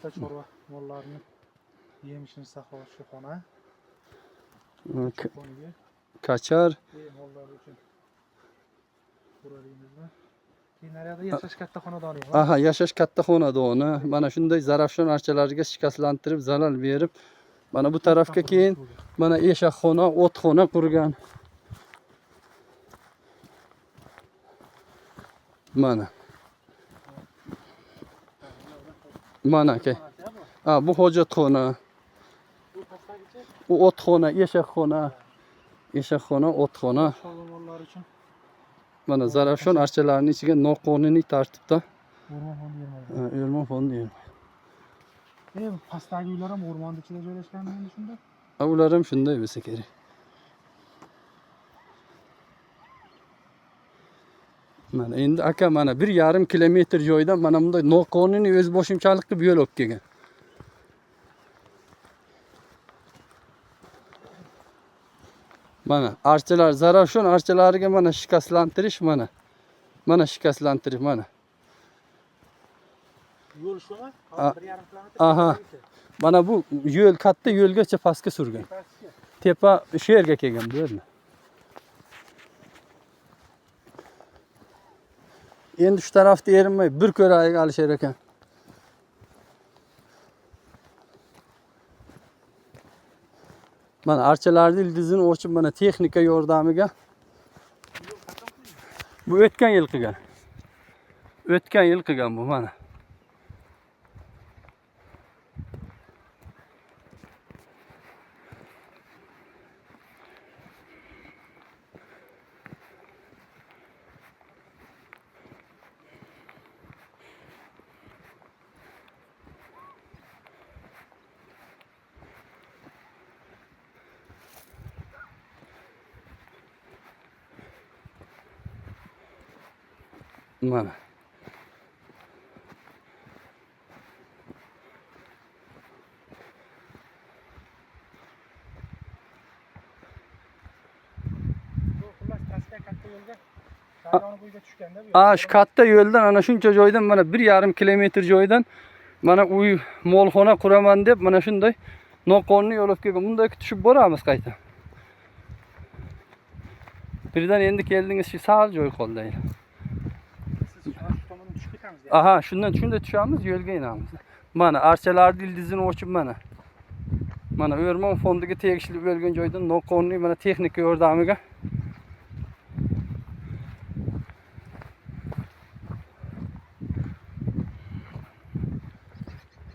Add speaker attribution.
Speaker 1: Pastda chorva mollarini yem ishini saqlovchi xona. Cho'ponga
Speaker 2: Kachar.
Speaker 1: Mollar uchun qura deymizmi? Keyin naryoqda yashash katta xonadoni bor.
Speaker 2: Aha, yashash katta xonadoni. Mana shunday Zarafshon archalariga shikastlantirib zarar berib, mana bu tarafga keyin mana eshakxona, o'txona qurgan. Mana. Mana aka. Ha, bu hojatxona,
Speaker 1: Bu pastdagichi
Speaker 2: bu o'txona, eshakxona. Eshakxona, o'txona.
Speaker 1: chorva mollari uchun
Speaker 2: Mana Zarafshon archalarining ichiga noqonuniy tartibda
Speaker 1: o'rmon fondi bermaydi.
Speaker 2: ha, o'rmon fondi bermaydi.
Speaker 1: Pastdagi uylar ham o'rmonni ichida joylashganmi endi shunda?
Speaker 2: Ha, ular ham shunday bo'lsa kerak. Mana endi aka mana 1,5 kilometr joydan mana bunday noqonuniy o'z boshimchalik qilib yo'l olib kelgan. Mana archalar, Zarafshon archalariga mana shikastlantirish mana. Mana shikastlantirish mana.
Speaker 1: Yo'l shumi?
Speaker 2: A-
Speaker 1: 1,5 kilometr.
Speaker 2: Aha. Mana bu yo'l katta yo'lgacha pastga surgan.
Speaker 1: Pastga.
Speaker 2: Tepa shu yerga kelgan bu yerni. Endi shu tarafda erinmay bir ko'raylik Alisher aka. Mana archalarni ildizini ochib mana texnika yordamiga bu o'tgan yil qilgan. O'tgan yil qilgan bu mana. Mana.
Speaker 1: Bu xullas pastga katta yo'lga daryoni bo'yiga tushganda bu.
Speaker 2: A, shu katta yo'ldan ana shuncha joydan mana 1,5 kilometr joydan mana uy molxona quraman deb mana shunday noqonuniy yo'l olib kelgan. Bunday tushib boramiz qayta. Birdan endi keldingiz, shu sal joy qoldi. Endi.
Speaker 1: Siz shu tomondan tushib ketamiz.
Speaker 2: Aha, shundan shunday tushamiz, yo'lga inamiz. Mana archalarni ildizini ochib mana. Mana o'rmon fondiga tegishli bo'lgan joydan noqonuniy mana texnika yordamiga